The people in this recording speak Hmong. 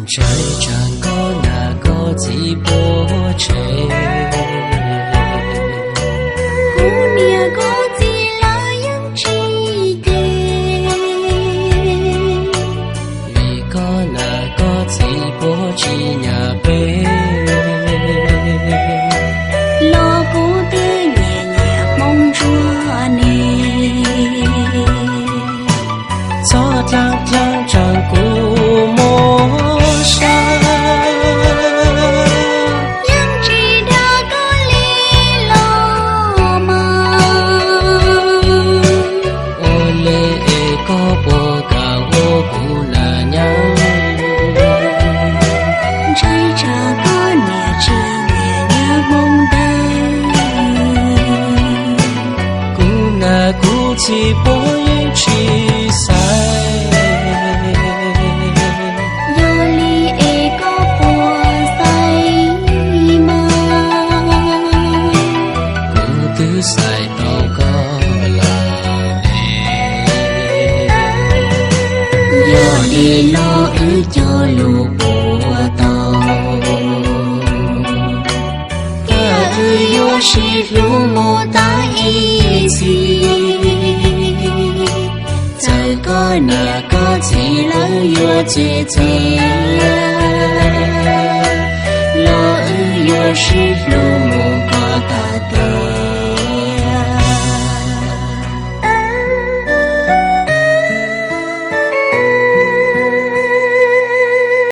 Ntshai tsam koj niam koj txiv puas tseg, kuv niam kuv txiv lawv yeej tsis cem, vim koj niam koj txiv puas tsis nyiam peb, los kuv twb nyiam nyiam Hmoob Ntsuab ne. Txhob dlaab dlaab tsaam kuv mob sab, yeej tsis dag koj li los mas. Ua li es koj puas kam ua kuv nam nyab? Ntshai tsam koj niam tsis nyiam nyab Hmoob Dawb, kuv nam kuv txiv puab yeej tsis xaiv, yog li es koj puas xaiv mas? Kuv twb xaiv tau koj lawm es, yog li no wb cog lus puas tau? Thiab wb yuav sib hlub mus tas ib txhis, txawm koj niam koj txiv lawv yuav txwv txheeb, los wb yuav sib hlub